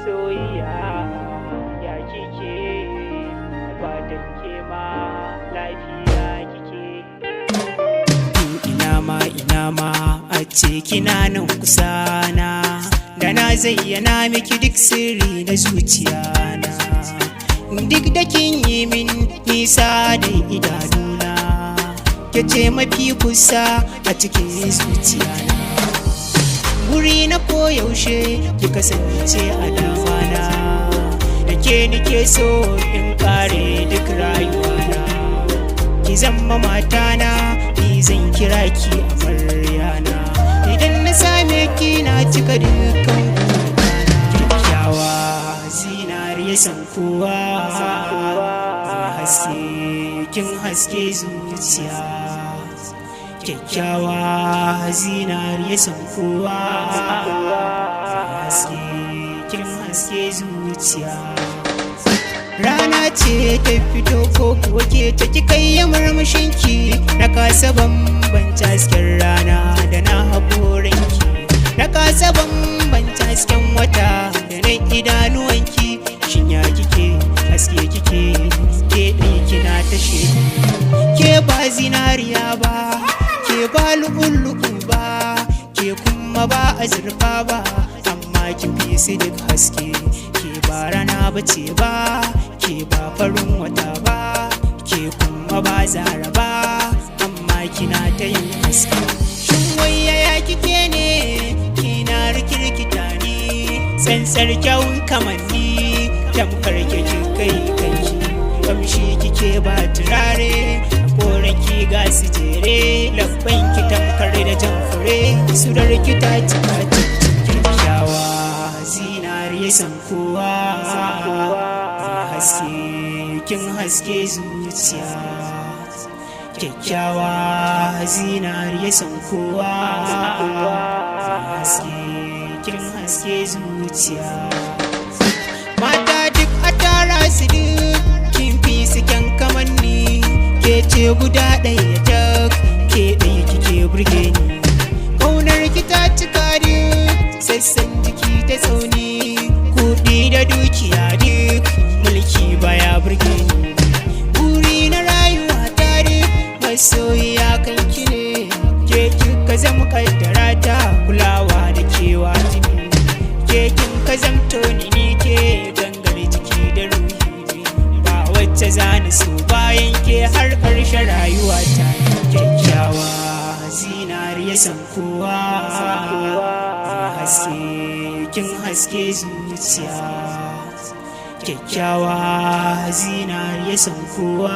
Masoyiya, ya kike? Fatan ke ma lafiya kike. Ina ma, ina ma a ce kina nan kusa na, da na zayyana miki duk sirri na zuciya na. Duk da kin yi min nisa da idanuna, ke ce mafi kusa a cikin zuciya na. Wuri na koyaushe ki kasance a damana, da ke nike so in kare duk rayuwana. Ki zama matana, ni zan kira ki amaryana. Idan na same ki, na cika dukkan burina. Kyakkyawa, zinariya, san kowa, haske, kin haske zuciya. Kyakkyawa, zinariya, san kowa, haske, kin haske zuciya. Rana ce ta fito ko kuwa ke ta kika yi murmushinki? Na kasa bambanta hasken rana da na haƙoranki, na kasa bambanta hasken wata da na idanuwanki. Shin ya kike? Haske kike, ke ɗai kina tashe. Ke ba zinariya ba, ke ba lu'ulu'u ba, ke kuma ba azurfa ba, amma kin fi su duk haske. Ke ba rana ba ce ba, ke ba farin wata ba, ke kuma ba zara ba, amma kina ta yin haske. Shin wai yaya kike ne? Kina rikirkita ni. Tsantsar kyawun kamanni, tamkar ke kai kanki. Kamshi kike ba turare, koranki ga su jere, labbanki tamkar da jan fure, surar ki ta cika kyakkyawa. Zinariya, san kowa, haske, kin haske zuciya. Kyakkyawa, zinariya, san kowa, haske, kin haske zuciya. Mata duk a tara su, duk kin fi su kyan kamanni. Ke ce guda ɗaya tak, ke ɗaya kike burge ni. Ƙaunar ki ta cika duk sassan jiki ta tsauni. Kuɗi da dukiya, duk mulki baya burge ni. Buri na rayuwa ta duk, masoyiya, kanki ne. Ke kika zama kaddara ta, kulawa da kewa jini. Ke kin ka zamto ni, ni ke gangar jiki da ruhi ne. Ba wacce zani so bayan ke har ƙarshen rayuwa ta. Kyakkyawa, zinariya, san kowa, haske, kin haske zuciya. Kyakkyawa, zinariya, san kowa,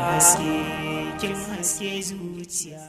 haske, kin haske zuciya.